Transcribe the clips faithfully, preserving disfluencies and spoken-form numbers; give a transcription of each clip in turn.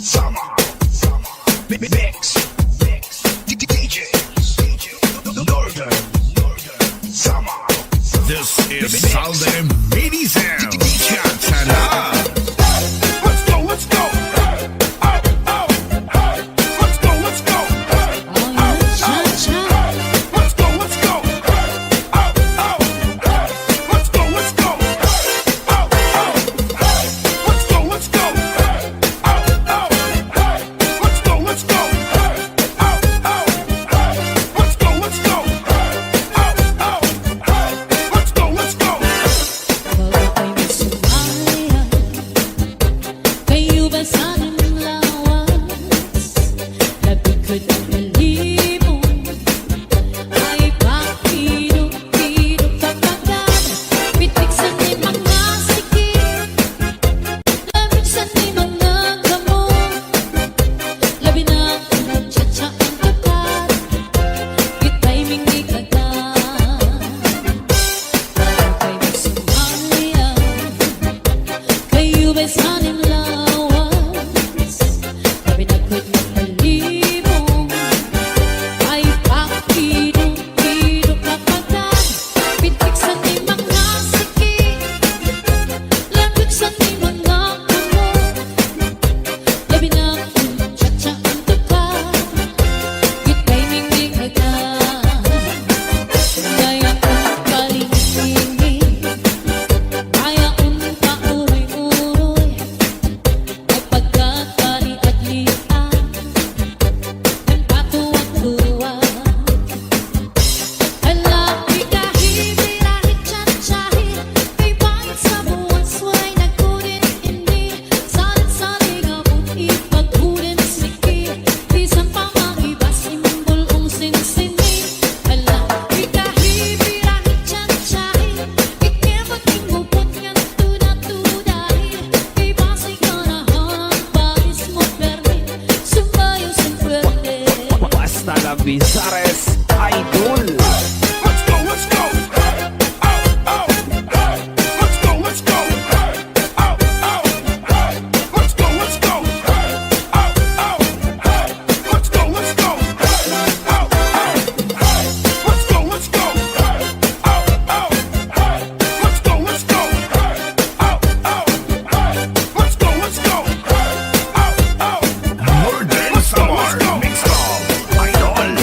Samar, Samar, mix, mix, D J, D J, Northern, Northern, Samar. This is Southern Mini Sound. Cha-cha-la. Let's go, let's go. Hey, oh, oh, hey. Let's go, let's go. Hey, oh, oh, hey. Let's go, let's go. Hey, oh, oh, hey. Let's go, let's go. Hey, oh, oh, hey. Let's go, let's go. Hey, Basta La Bizares Idol. Northern Samar Mix Club Idol.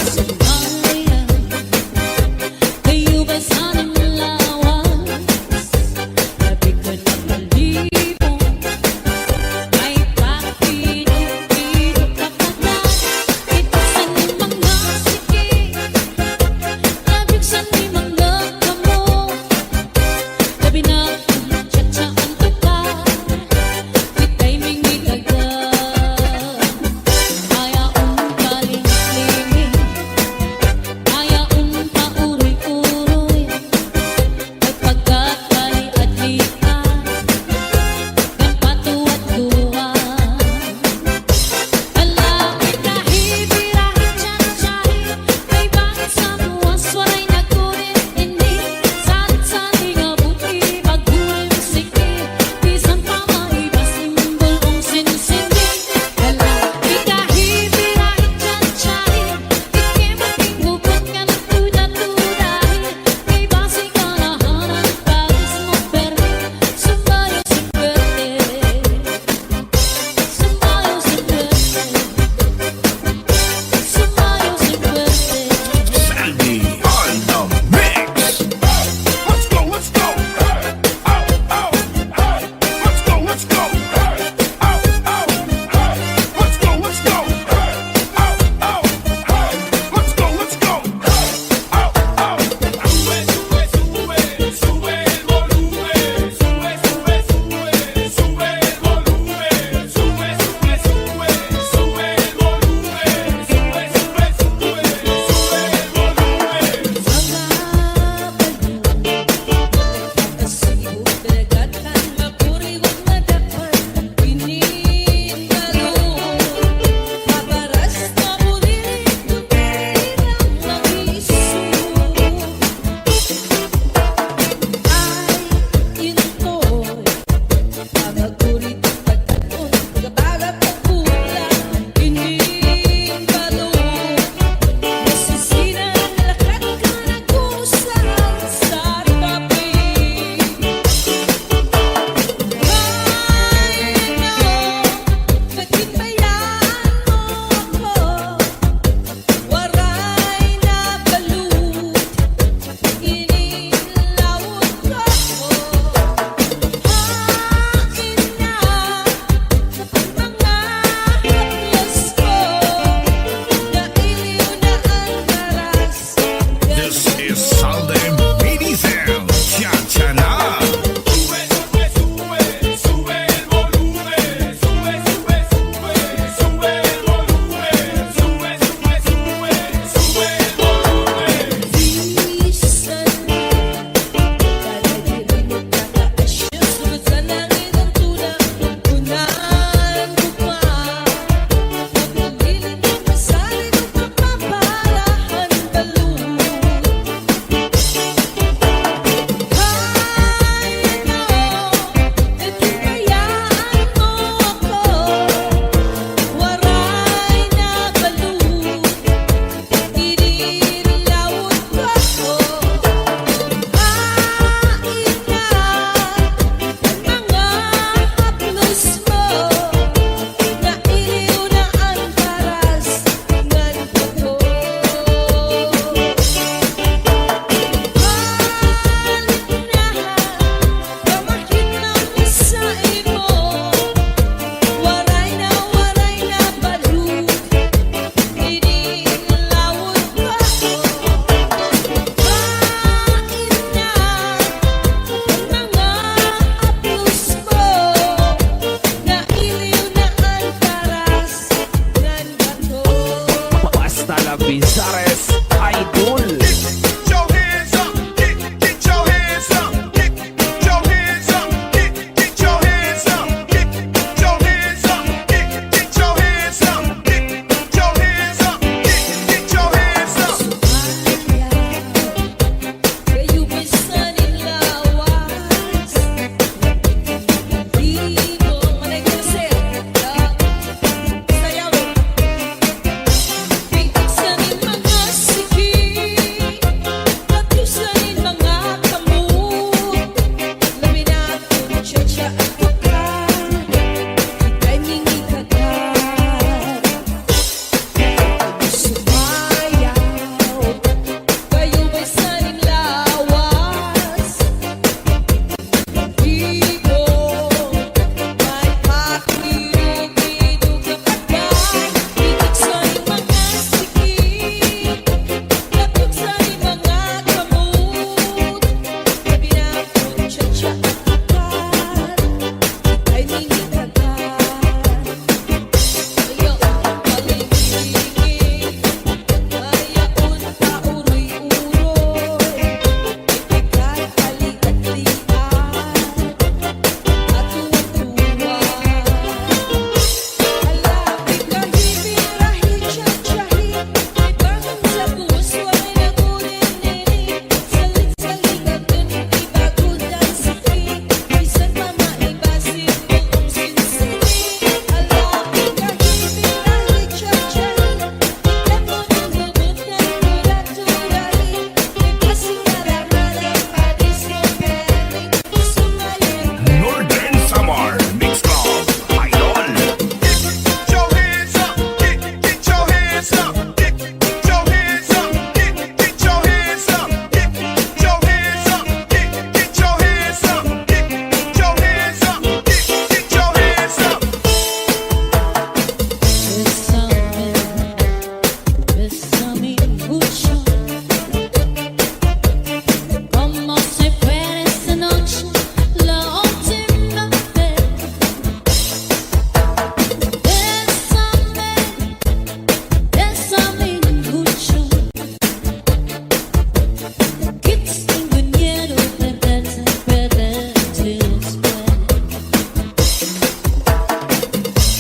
Sandy on the mix.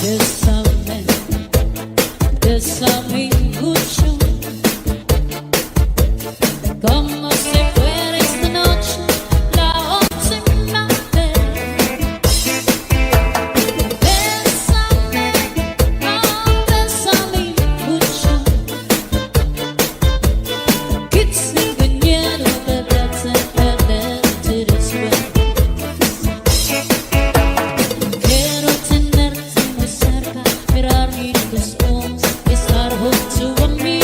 Bésame, bésame mucho, como si fuera esta noche la última vez. Bésame, oh, bésame mucho. Quiero tenerte muy cerca, mirar en tus ojos, estar junto a mí.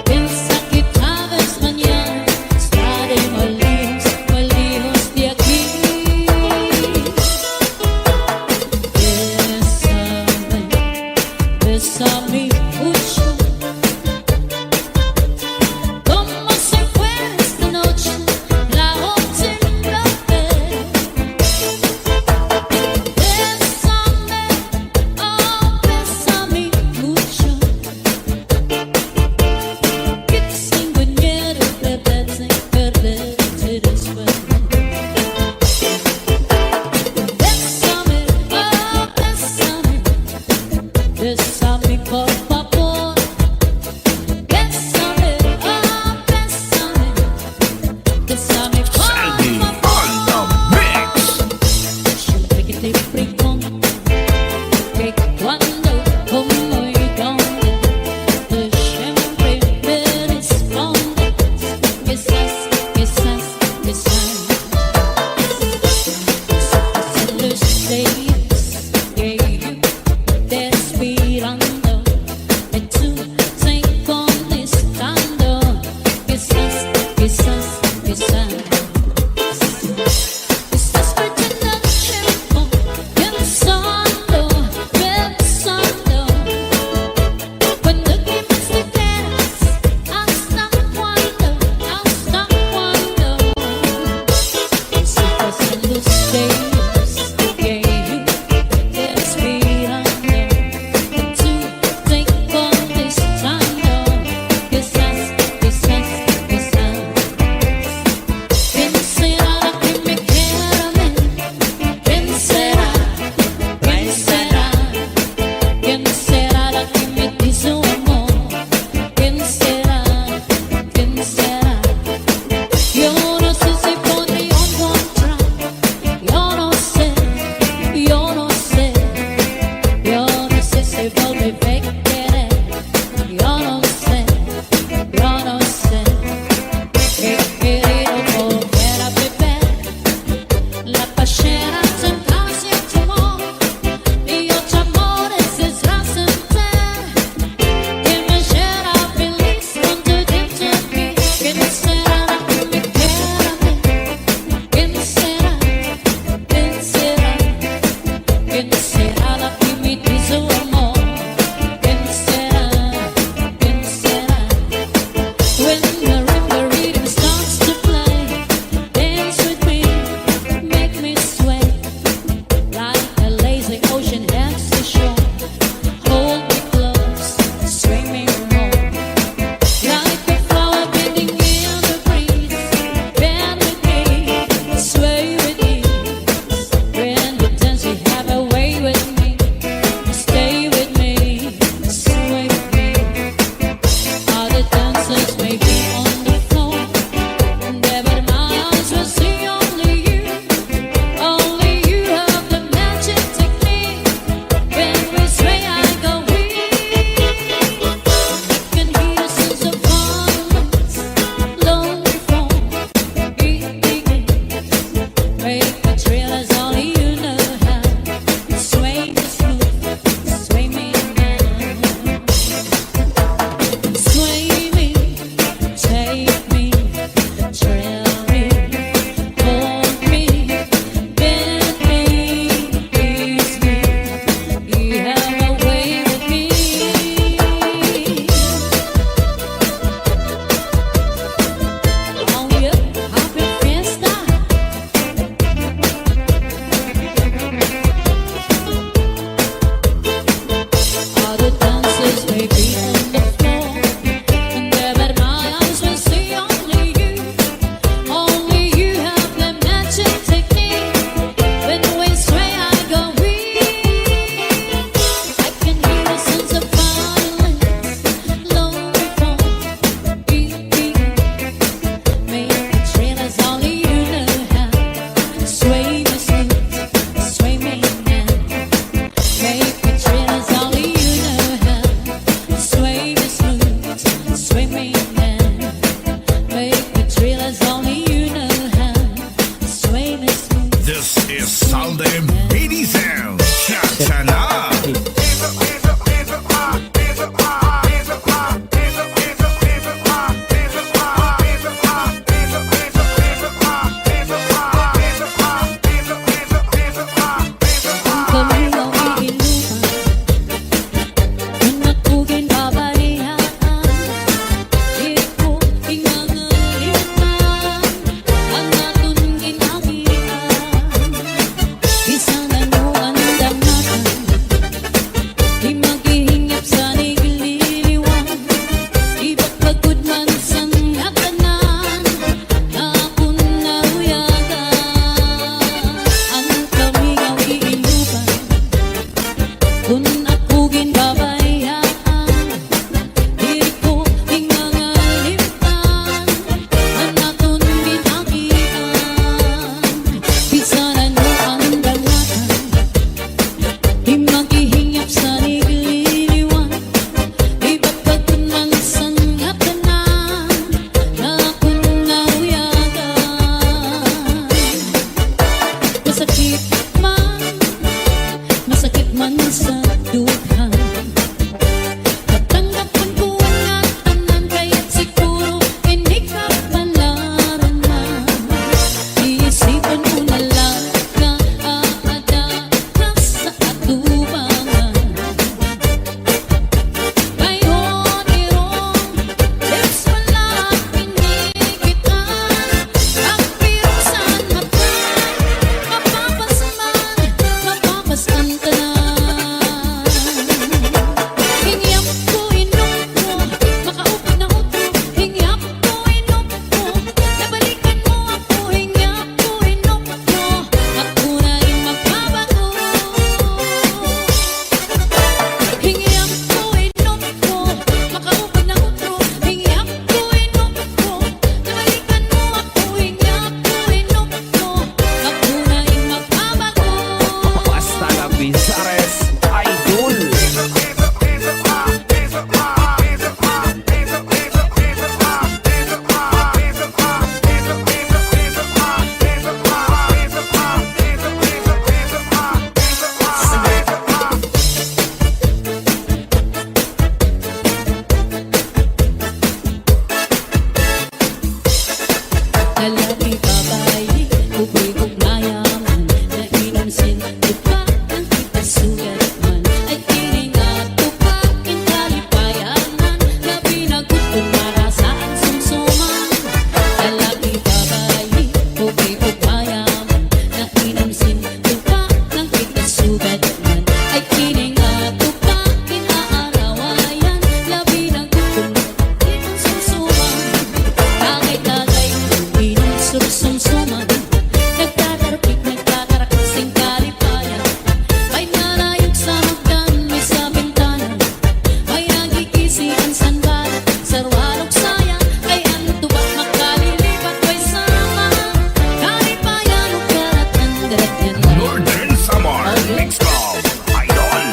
Piensa que tal vez mañana estaré muy lejos, muy lejos de aquí. Bésame, bésame mucho, como si fuera esta noche la última vez. Bésame, oh, bésame mucho. Quiero sin miedo perderte, perderte después. Bésame, oh, bésame. Bésame, por favor. Bésame, oh, bésame. Bésame, por favor. Siempre que te pregunto que cuándo, cómo y dónde, tú siempre me respondes, quizás, quizás, quizás. Pasan los días, yeah, te esperando, y tú te contestando, quizás, quizás, quizás. Estás perdiendo el tiempo pensando, pensando. Cuando que me esperas, hasta cuándo, hasta cuándo. Si pasan los días, yeah, te esperando, y tú te contestando, quizás, quizás, quizás. ¿Quién será la que me quiera a mí? ¿Quién será? ¿Quién será? ¿Quién será la que me dice amor? ¿Quién será? ¿Quién será? Yo no sé si podré encontrar. Yo no sé, yo no sé. Yo no sé si volveré a querer. Yo no sé, yo no sé. He querido volver a beber la pasión, sentarse a tomar y otro amor es trascender. Que me hiciera feliz con tu dentro de mí, que me será la que me quiera a mí. ¿Quién será? ¿Quién será? ¿Quién será la que me dice amor? ¿Quién será? ¿Quién será? When the rhythm starts to play, dance with me, make me sway like a lazy ocean has the shore. Hold me close, swing me more. Like a flower bending in the breeze, bend with me, sway with me. When we dance, we have a way with man sa dughan. Matanggap man ko an ngatanan, kay siguro ini kabalaran man. Iisipan ko na la nga aada ka sa atubangan. Kay honirong lips pa la ini kita, pagpirusan mata, mapapas man, mapapas an tanan. Hingyap ko, inom ko, makaupod na utro, hingyap ko, inom ko, nabalikan mo ako, hingyap ko, inom ko, ako na in magbabago. Hingyap ko, inom ko, makaupod na utro, hingyap ko, inom ko, nabalikan mo ako, hingyap ko, inom ko, ako na in magbabago. Basta La Pizares, idol. Lalaki, babayi, pobre ug mayaman, nainom sin tupa, an kita sugad man. Ay kini nga tupa, in kalipayanan, labi na gud kon marasa an sumsuman. Lalaki, babayi, pobre ug mayaman, nainom sin tupa, an kita sugad man. Ay kini nga tupa, in aarawayan, labi na gud kon Inom sumsuman, tagay-tagay, inom sumsuman. Nagtatarapik, nagtatarak sin kalipayan. May nanayog sa hagdan, may sa bintana. May nagkikisi an sanbala, sarwalog saya. Kay an tuba makalilipat, may sama. Kalipayan, ug karat-an, darat yana. Northern Samar Mix Club, idol.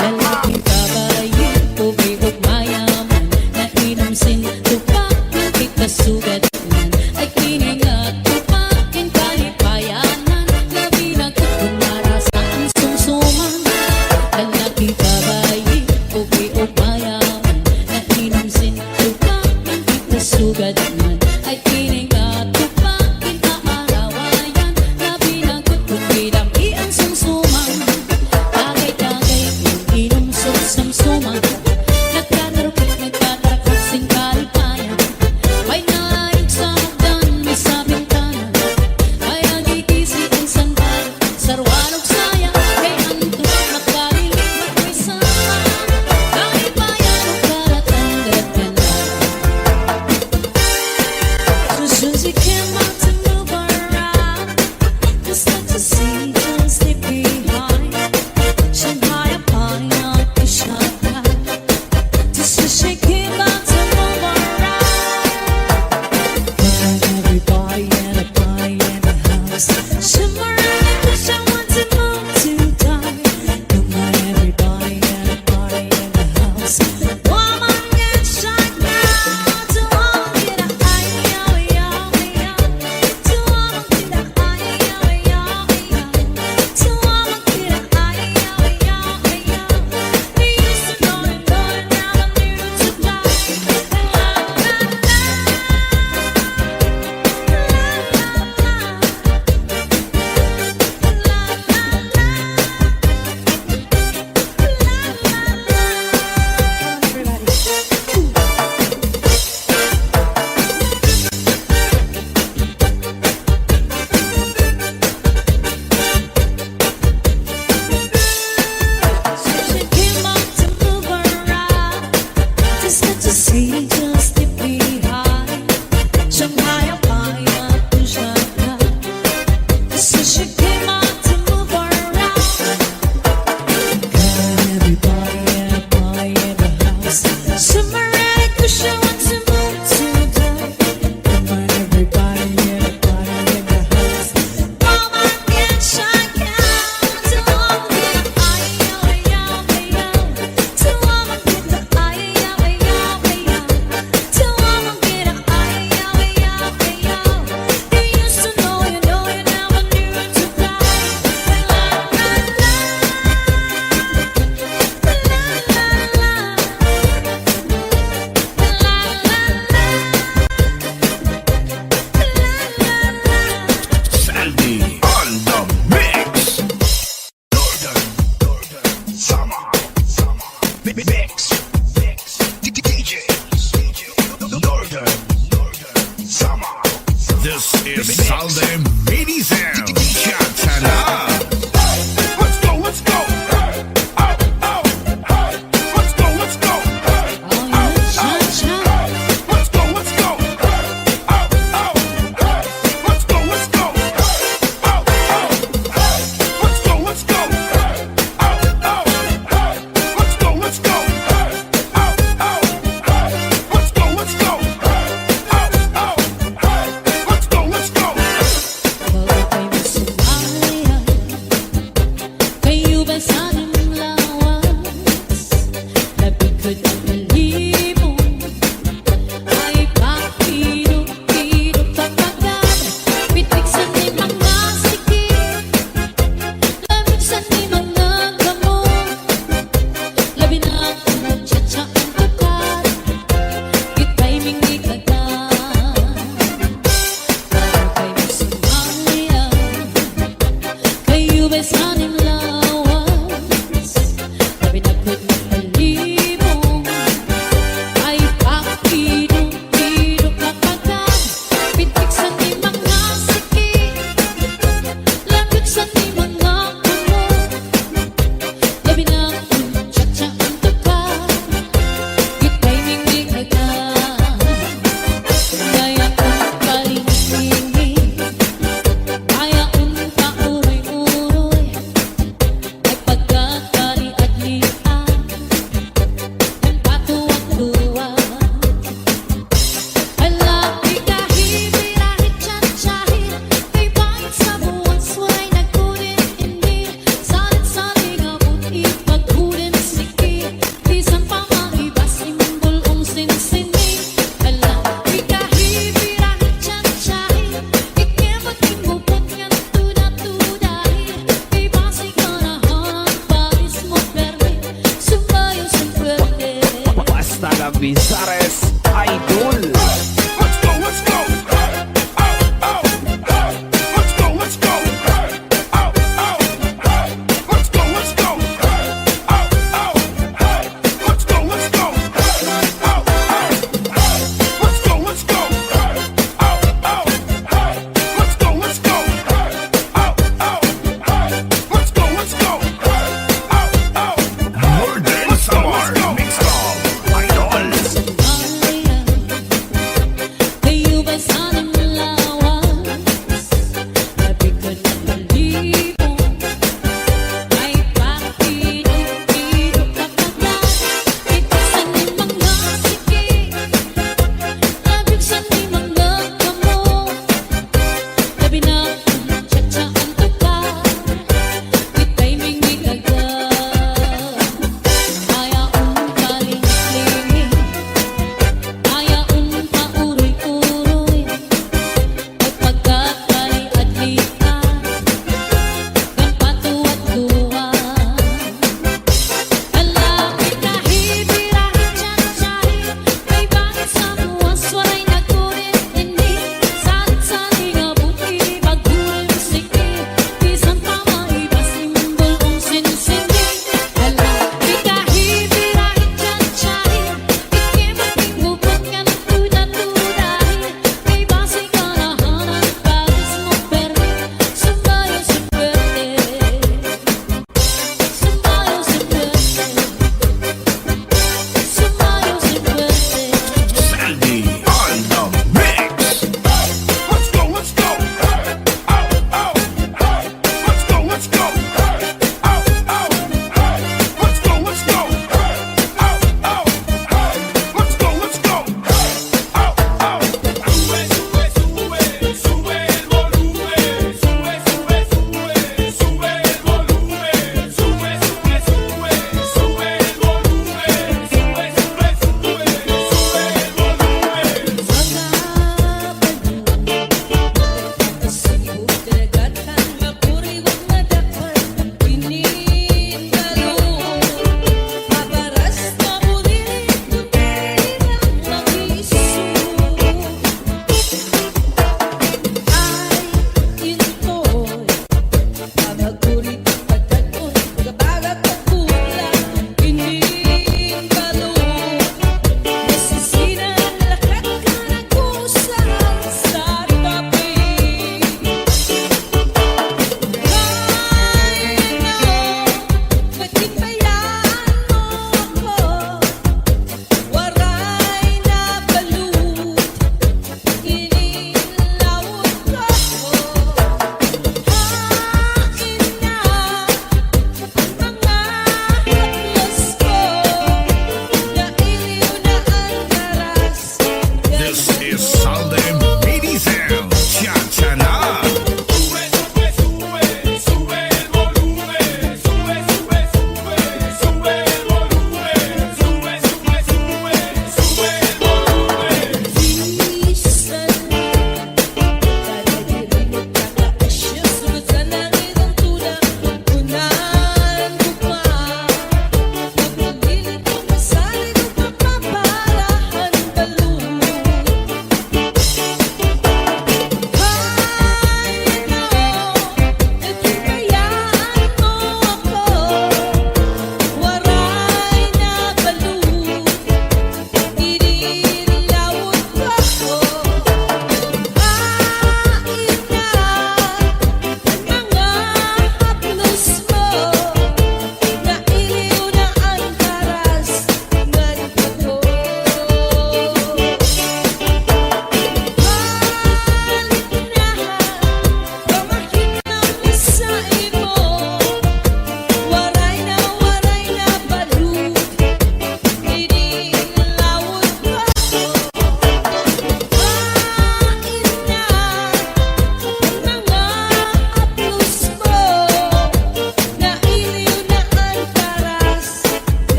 Lalaki, babayi, pobre ug mayaman, nainom sin tupa, ngan kita sugad man. Ay kini nga tupa, in kalipayanan, labi na gud kon marasa an sumsuman. Lalaki, babayi, pobre ug mayaman, nainom sin tupa, ngan kita sugad man. Ay kini nga tupa, in aarawayan, labi na gud kon pidam-i an sumsuman. Tagay-tagay, inom sumsuman. Nagtatarapik, nagtatarak sin kalipayan. May nayog sa hagdan, may sa bintana. May nagkikisi an sanbala, sarwalog saya. Kay an tuba makalilipat, may sama. Kalipayan, ug karat-an, darat yana. Suzuki came out to move around. Just like to see you sleep behind. Shanghai, a pine on the Shanghai. Mix. D J Northern Samar. This is Salde Mini Sound. Cha-cha-na. Let's go, let's go. Hey, oh, oh, hey. Let's go, let's go. Hey, oh, oh, hey. Let's go, let's go. Hey, oh, oh, hey. Let's go, let's go. Hey, oh, oh, hey. Let's go, let's go. Hey, oh, oh, hey. Let's go, let's go. Hey, oh, oh, hey. Let's go, let's go. Hey, oh, oh, hey. Let's go, let's go. Kay ubas an im lawas, labikod an balibong. Ay, pakidok-kidok, papagad, pitik san im mga siki, lamig san im mga kamot, labi na kon magchatsa an tukar, it timing ni kadan. Kay masumaya, kay ubas an im lawas, labi na kon magbalibong. Ay, pakidok-kidok, papagad, pitik san im mga siki, lamig san im mga kamot, labi na kon chatsa an tukar, it timing ni kadan. Kay akon kalingilingi, kay akon kauroy-uroy, ay pagkakaliad-liad, nagpatuwag-tuwag. Hala, ikahi, birahi, tsahtsahi, kay bangin sa buwan, sway nagkudin indi, salit-saling abot, ipagkudin siki, bisan pa maibas, imbul-ong sinsini. Hala, ikahi, birahi, tsahtsahi, ikimot, imupot, ngan tuda-tudahi, kay basi ganahan, paris mo permi, sumayaw sin swerte. Basta La Misares Idol. Let's go, let's go. Hey, oh, oh, hey. Let's go, let's go. Hey, oh, oh, hey. Let's go, let's go. Hey, oh, oh, hey. Let's go, let's go. Hey, oh, oh, hey. Let's go, let's go. Hey, oh, oh, hey. Let's go, let's go. Hey, oh, oh, hey. Let's go, let's go. Hey, oh, oh, hey. Northern Samar Mix Club Idol.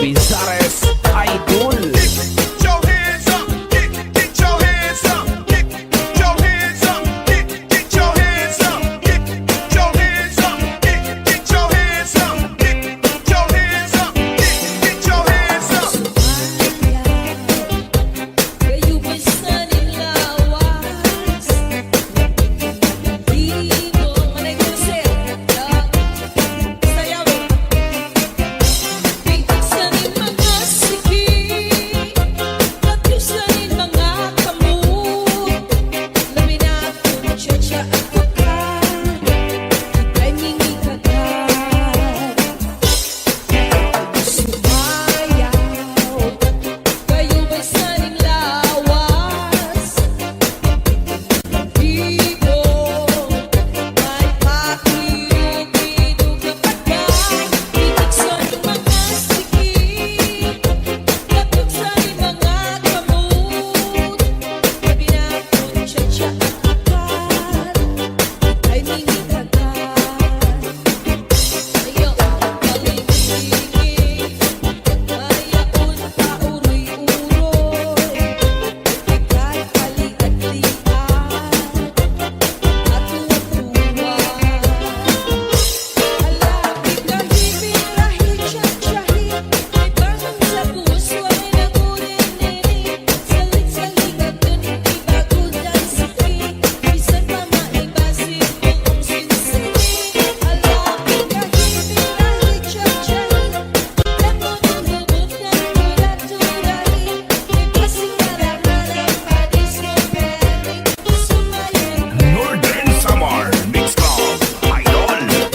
Pizares Idol. Northern Samar Mix Club Idol.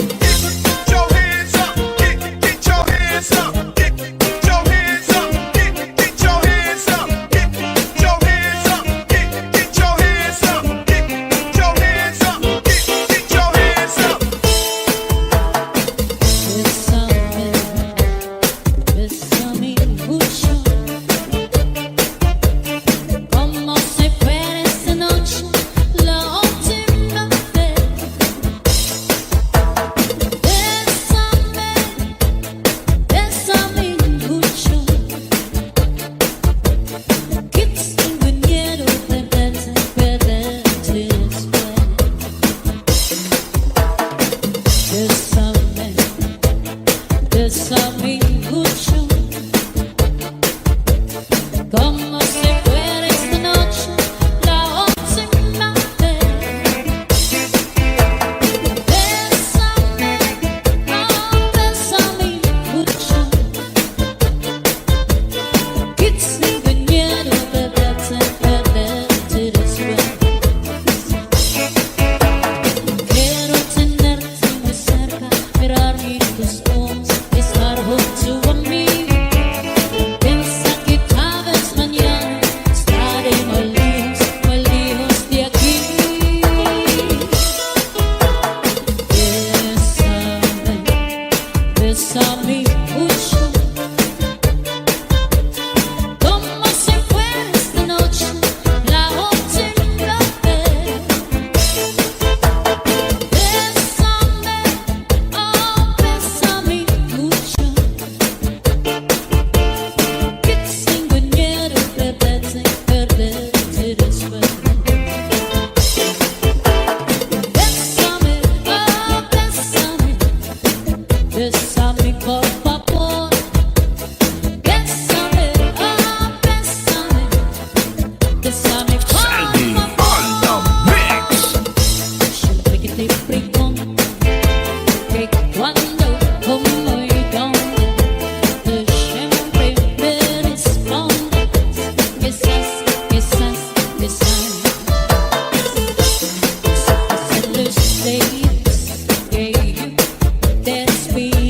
Sandy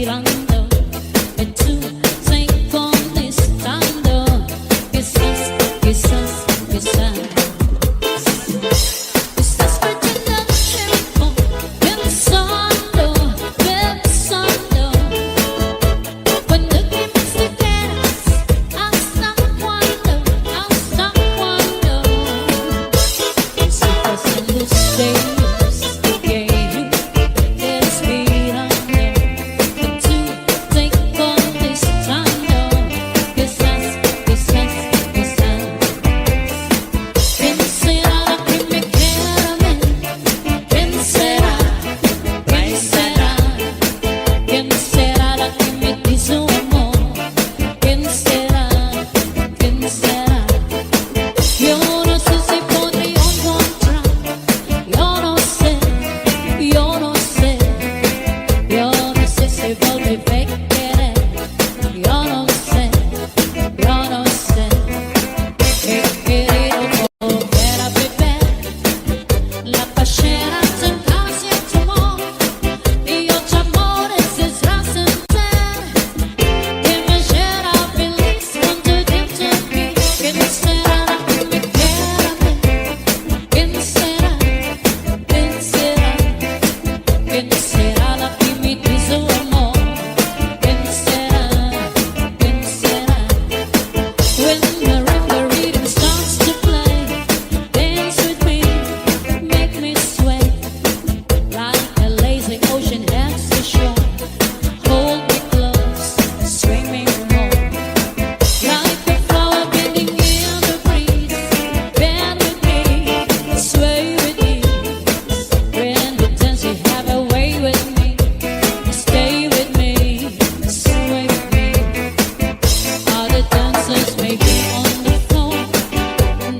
on the mix. Yo no sé, yo no sé qué querido volver a beber. La pasión en casi tu amor y otro amor es desgracia. Que me hiciera feliz con tu dentro de mí, que me será, que me quiera a mí. ¿Quién será? ¿Quién será? ¿Quién será la que me dice amor? ¿Quién será? ¿Quién será? When the rhythm, the rhythm starts to play, dance with me, make me sway like a lazy ocean has the shore. Hold me close, swing me more. Like a flower bending in the breeze, bend with me, sway with me. When we dance, you have a way with me. Stay with me, sway with me. Other dancers may be on the floor.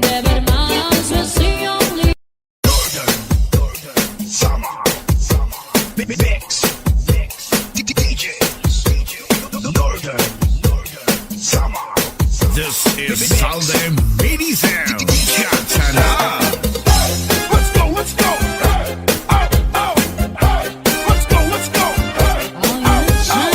David Miles was the only Northern, Northern Summer, Summer, Mi-, mi-, Mix, Mix, D-, D-, D Js, D J, Northern, Northern Summer. This is Southern Mini Sound. Cha-cha-la. Let's go, let's go. Hey, oh, oh, hey. Let's go, let's go. Hey, oh, oh, hey.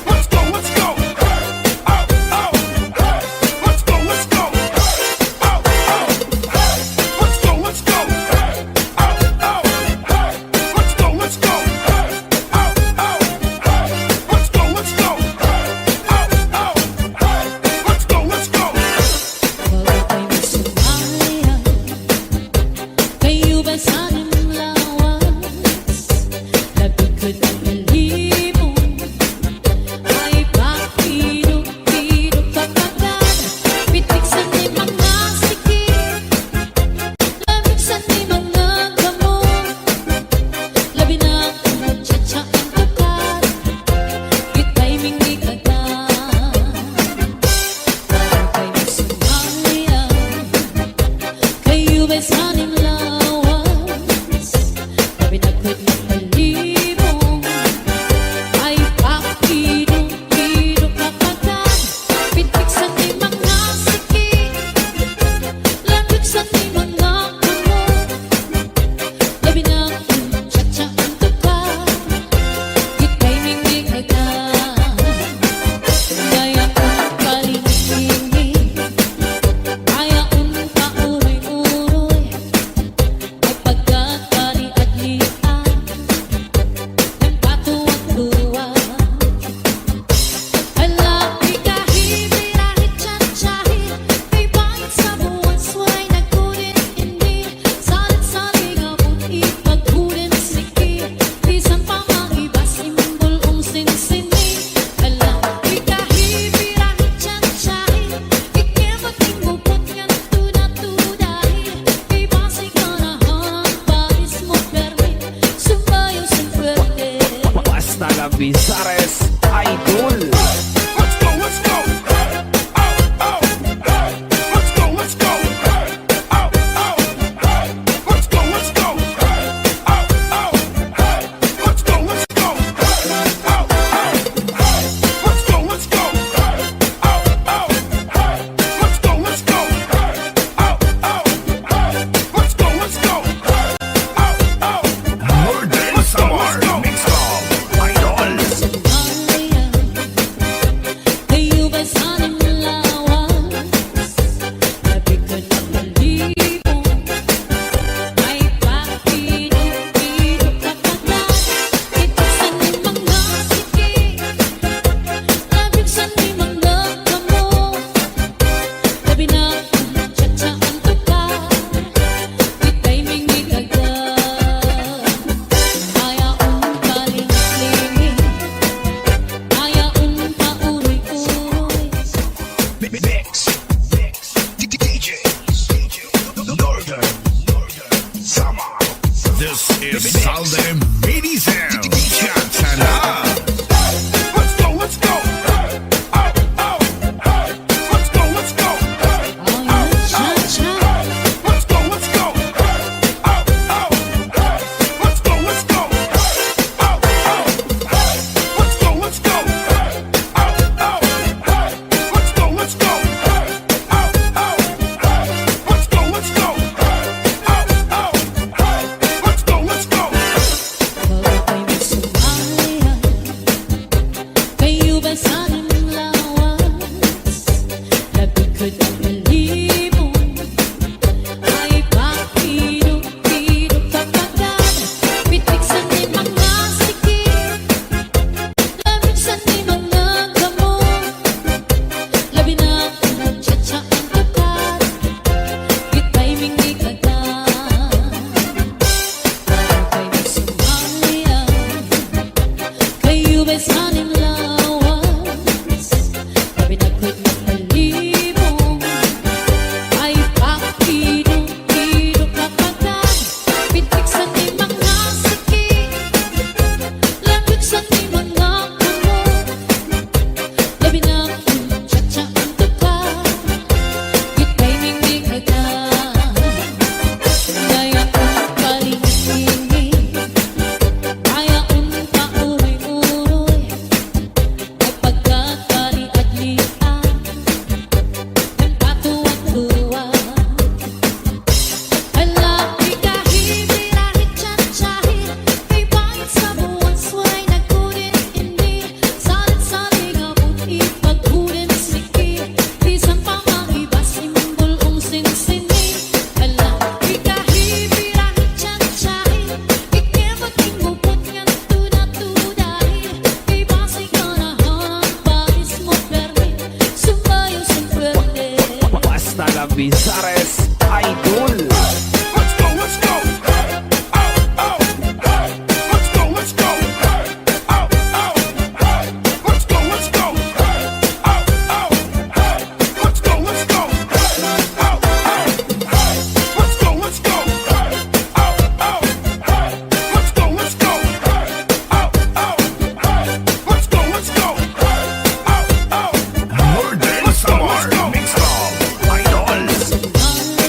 Let's go, let's go. Hey, oh, oh, hey. Let's go, let's go. Hey, oh, oh, hey. Let's go, let's go. Hey, oh, oh, hey. Let's go, let's go. Hey, oh, oh, hey. Let's go, let's go. Hey, oh, oh, hey. Let's go, let's go. Basta la Misares Idol. Northern Samar Mix Club Idols.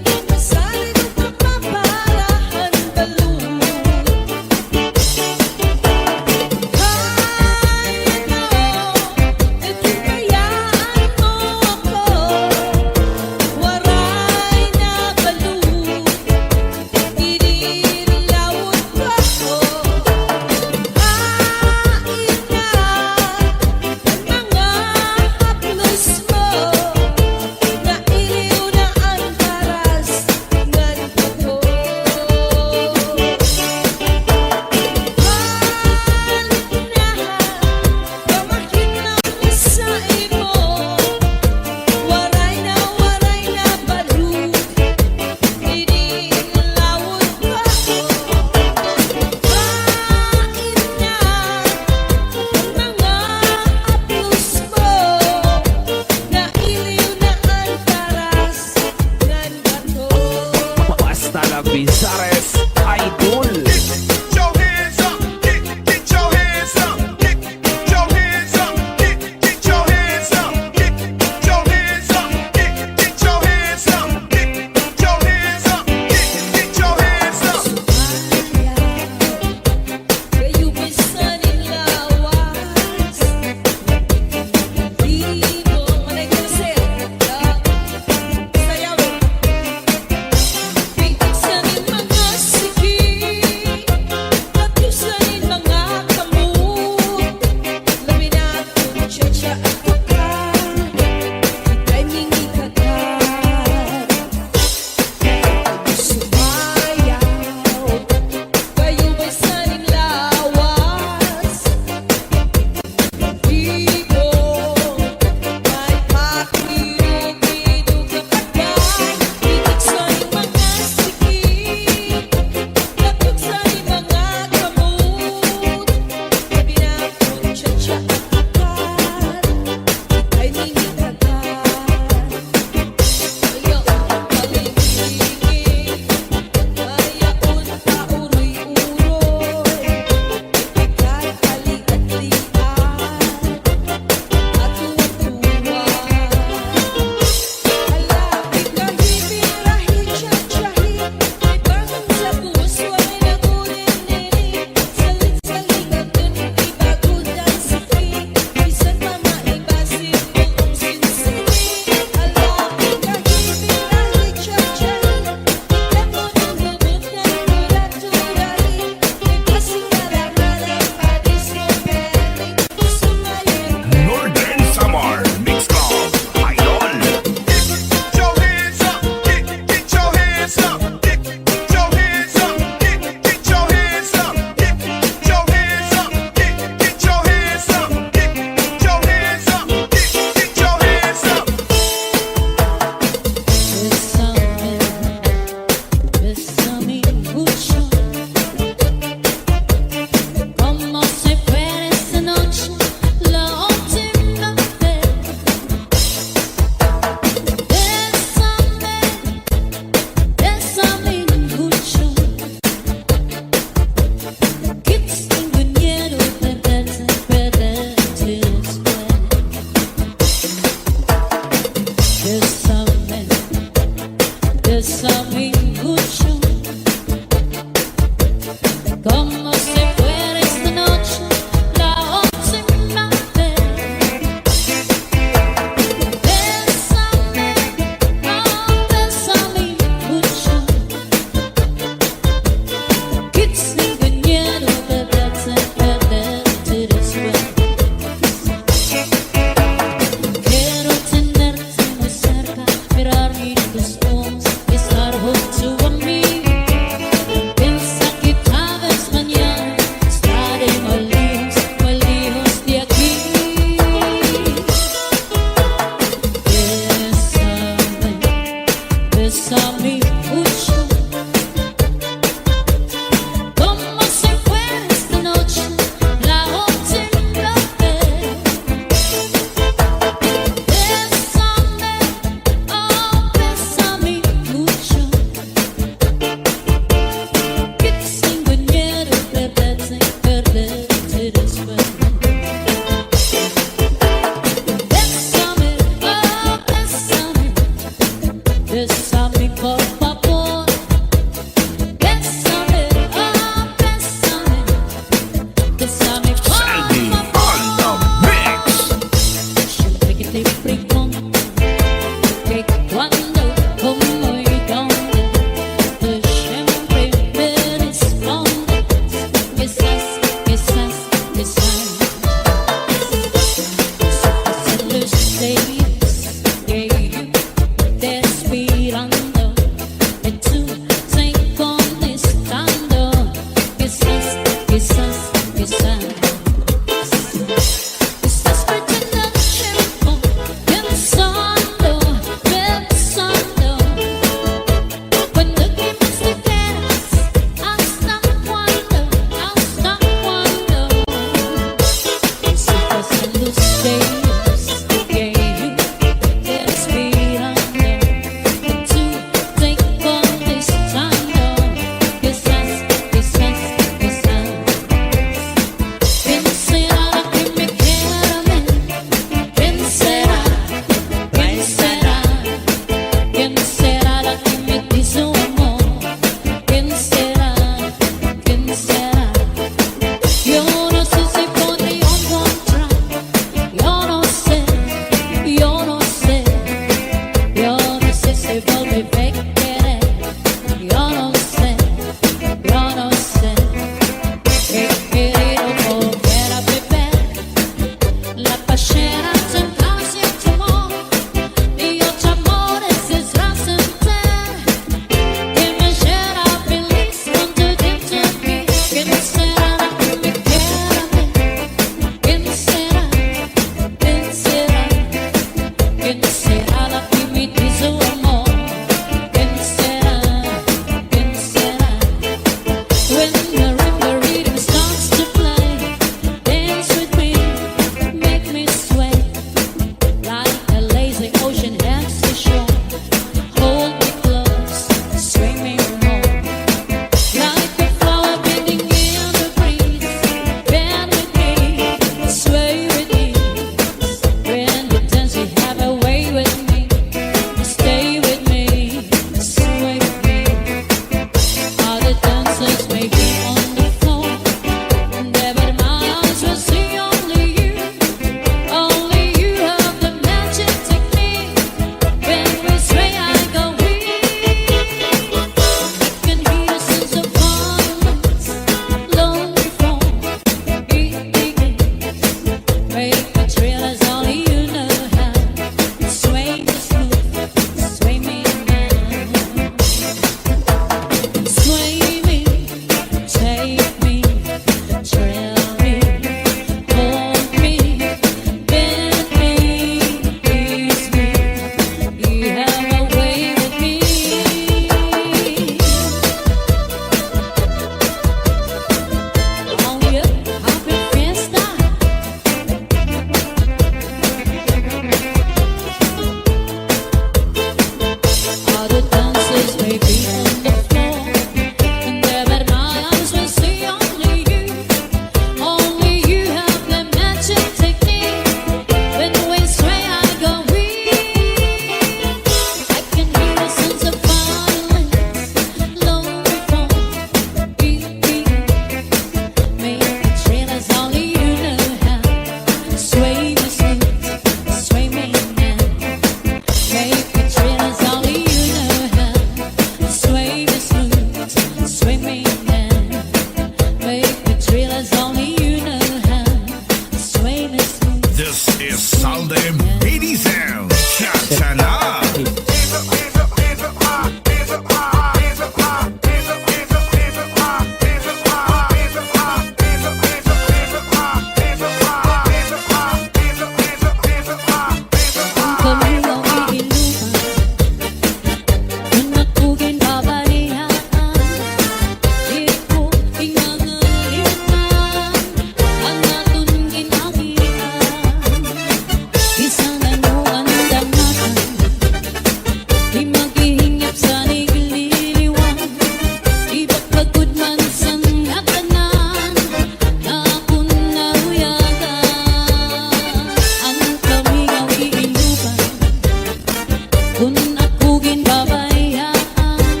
Kon ako ginbabayaan,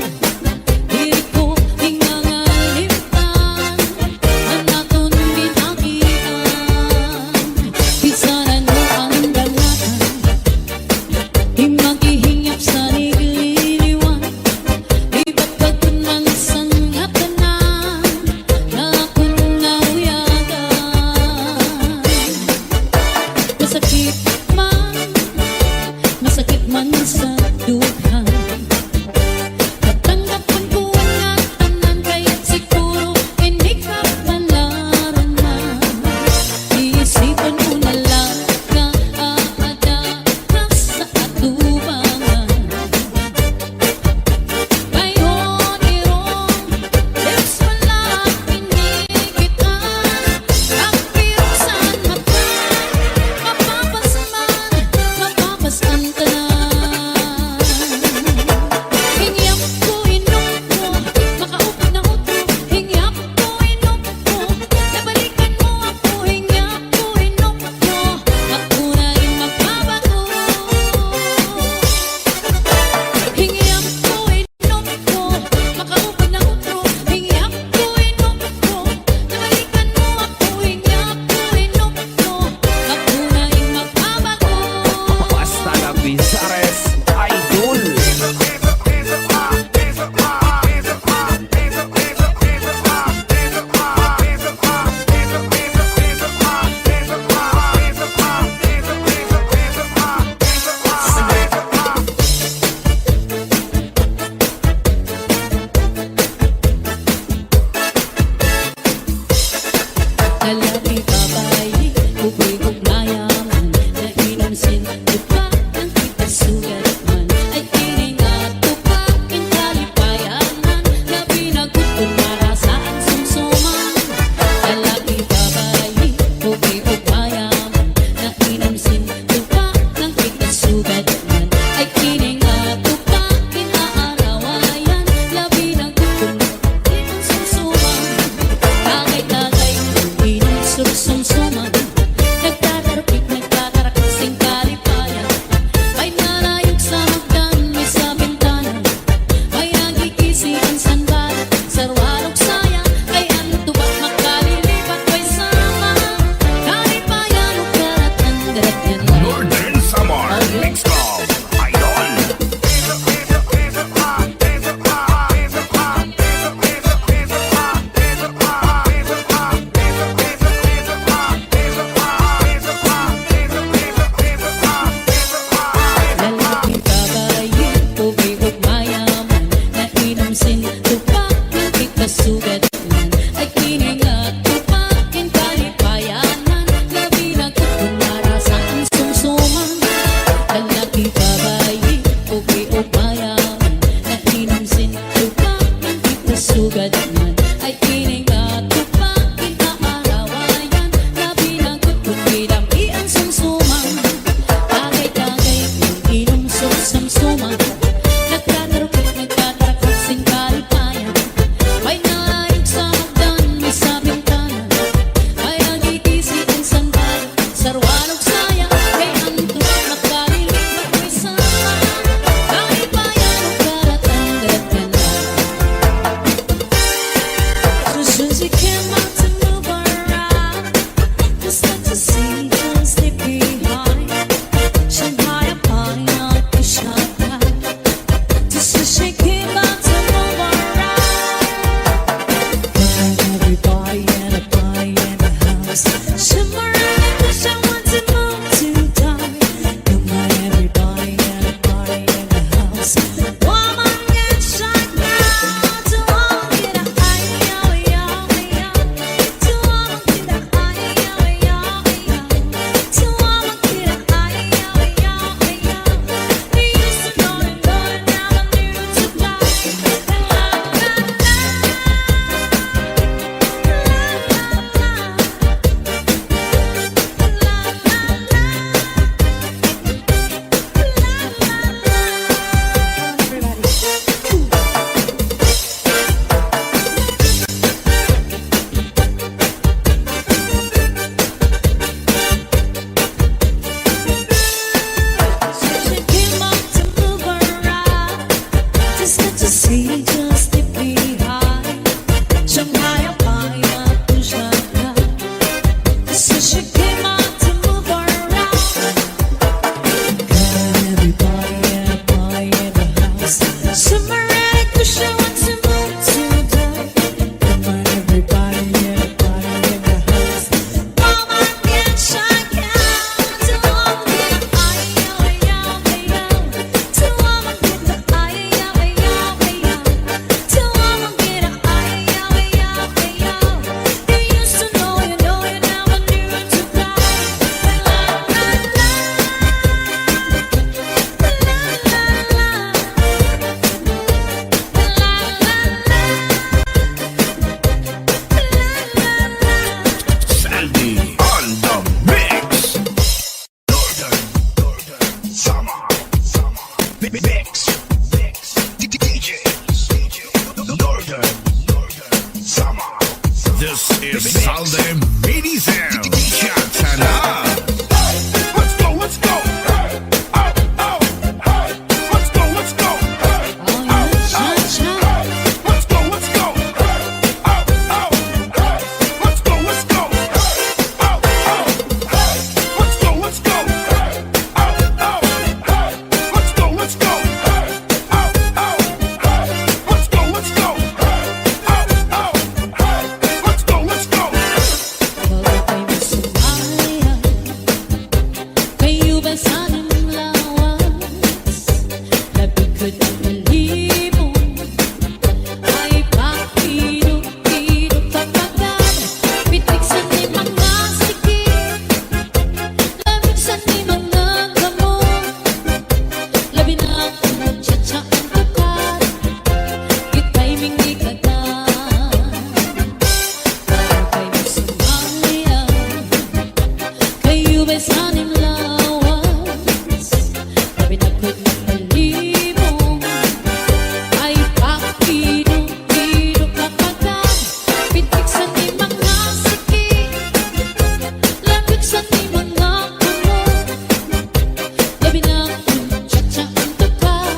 diri ko ginangalimtan an aton gin-agian. Bisan ano an dangatan, di maghihingyap sa nagliliwan. Ibagbag kon man san ngatanan nga akon nauyagan. Masakit man, masakit man sa dughan. Tatanggap man ko an ngatanan, kay siguro ini kapalaran man. Iisipan ko na la nga aada na sa atubangan. Kay honirong lips pa la ini kita, ang pirong san mata, mapapas man, mapapas an tanan. Hingyap ko, inom ko, makaupod na utro, hingyap ko, inom ko, nabalikan mo ako, hingyap ko, inom ko, ako na in magbabago. Hingyap ko, inom ko, makaupod na utro, hingyap ko, inom ko, nabalikan mo ako, hingyap ko, inom ko, ako na in magbabago. Basta la Pisares, idol. Lalaki, babayi, pobre o mayaman, nainom sin tupa, an kita sugad man, ay ini nga tupa, in kalipayanan, labi na gud kon marasa an sumsuman. Lalaki, babayi, pobre o mayaman, nainom sin tupa, an kita sugad man, ay ini nga tupa, in aarawayan, labi na gud kon Tagay-tagay, inom, sumsuman. Nagtatarpik, nagtatarak sin kalipayan. May nalayog sa hagdan, may sa bintana. May nagkikisi an sanbal, sarwalog saya. Kay an tupa makalilipat, may sama. Kalipayan, ugarat an daragyan. Northern Samar Mix Club, idol. Lalaki, babayi, pobre ug mayaman, nainom sin tupa, ngan kita sugad man. Ay ini nga tupa, in kalipayanan, labi na gud kon marasa an sumsuman. Lalaki, babayi, pobre ug mayaman, nainom sin tupa, ngan kita sugad man. Ay ini nga tupa, in aarawayan, labi na gud kon gidam-i an sumsuman. Tagay-tagay, inom, sumsuman. Nagtatarpik, nagtatarak sin kalipayan. May naayog sa hagdan, may sa bintana. May nagkikisi an sanbal, sarwalog saya. Kay an tupa makalilipat, may sama. Kalipayan, ugarat an daragyan. Soon as you came out to move around, just like the sea, just stay behind. Shanghai, Panya, Shanghai. Mix, mix, D J, Northern, Northern Samar. This is Salde Mini Sound. Cha-cha-la. Let's go, let's go. Hey, oh, oh, hey. Let's go, let's go. Hey, oh, oh, hey. Let's go, let's go. Hey, oh, oh, hey. Let's go, let's go. Hey, oh, oh, hey. Let's go, let's go. Hey, oh, oh, hey. Let's go, let's go. Hey, oh, oh, hey. Let's go, let's go. Hey, oh, oh, hey. Let's go, let's go. Bago kay masumaya, kay-o ba san im lawas, labi gud an kalimo. Ay, pakido-kido ka pa gad, pitik san im mga siki, lamig san im mga kamot, labi na kon cha-cha an tukar, it timing ni ka gad. Bago kay masumaya, kay-o ba san im lawas, labi na gud an kalimo. Ay, pakido-kido ka pa gad, pitik san im mga siki, lamig san im mga kamot, labi na kon cha-cha an tukar,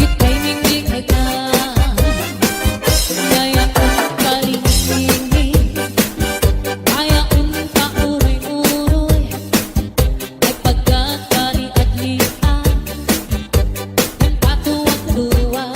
it timing ni ka gad. Bayaon ka lingit-lingit, bayaon ka uroy-uroy, ay pagkakaliad-liad, nagpatuwad-tuwad.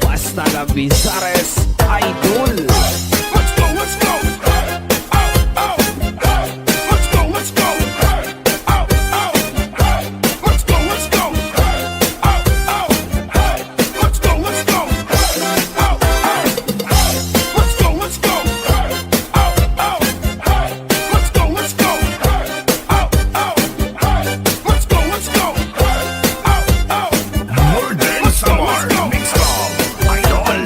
Basta La Bizares, idol. Let's go, let's go. Hey, oh, oh, hey. Let's go, let's go. Hey, oh, oh, hey. Let's go, let's go. Hey, oh, oh, hey. Let's go, let's go. Hey, oh, oh, hey. Let's go, let's go. Hey, oh, oh, hey. Let's go, let's go. Hey, oh, oh, hey. Let's go, let's go. Hey, oh, oh, hey. Northern Samar Mix Club, idol.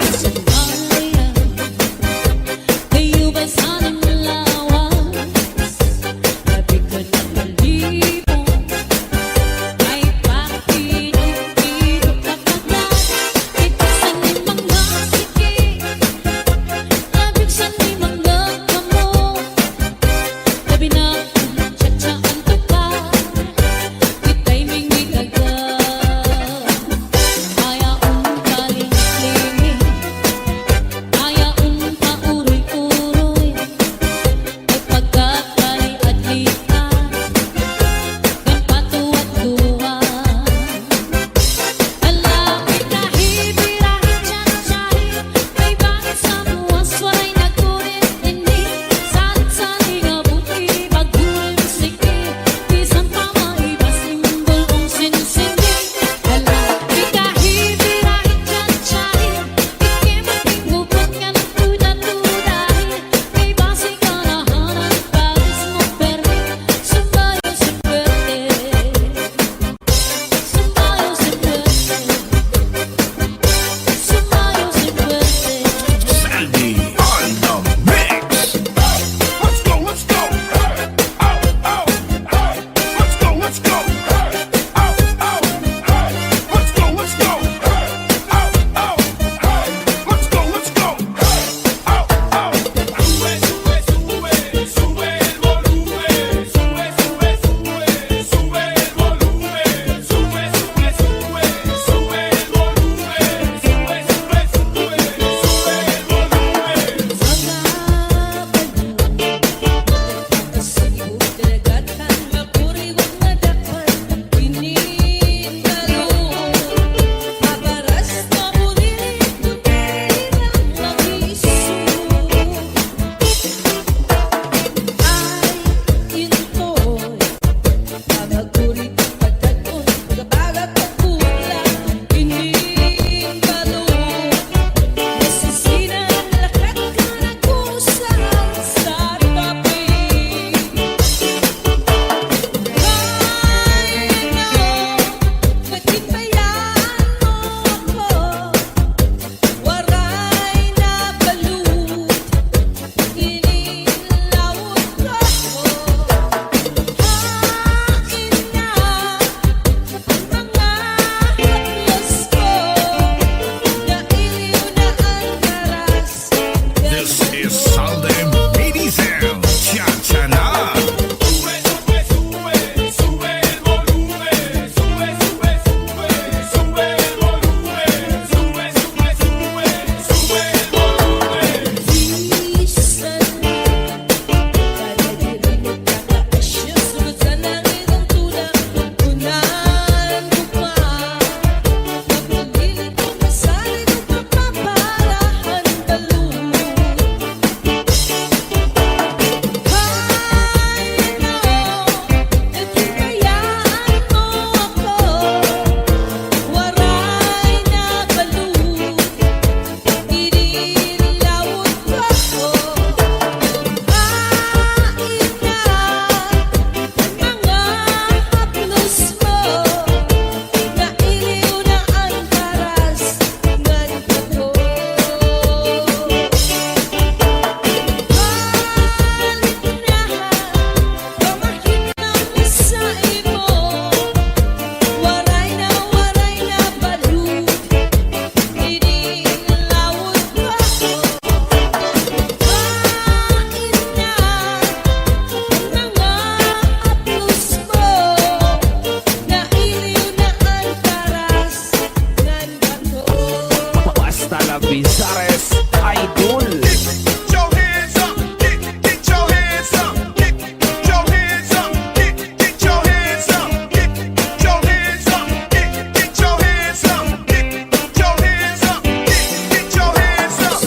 Pisares Idol. Get your hands up, get, get your hands up, get, get your hands up, get, get your hands up, get, get your hands up, get, get your hands up, get, get your hands up, get, get your hands up.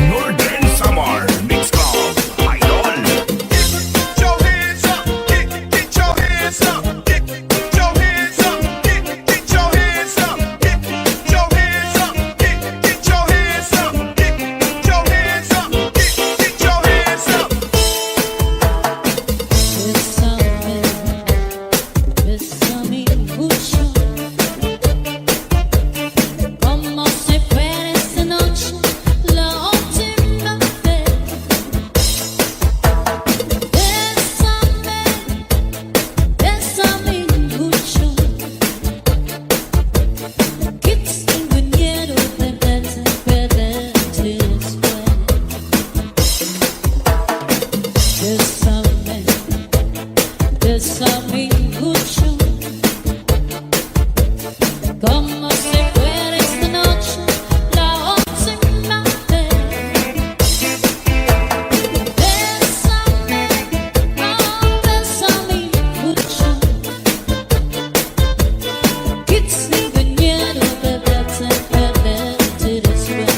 Northern Samar Mix Club Idol. Get your hands up, get, get your hands up, get, get your hands up, get, get your hands up, get, get your hands up, get, get your hands up, get, get your hands up. Bésame, bésame mucho. Como si fuera esta noche la última vez. Bésame, bésame mucho. Que tengo miedo perderte, perderte después. Bésame, bésame mucho. Como si fuera esta noche la última vez. Bésame, oh, bésame mucho. Que tengo miedo perderte, perderte después.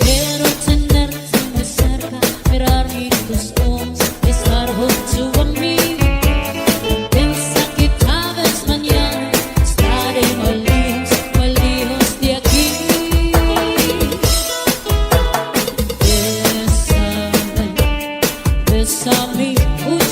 Quiero tenerte muy cerca, mirar en tus ojos, estar junto a mí. Piensa que tal vez mañana estaré muy lejos, muy lejos de aquí. Bésame, bésame mucho.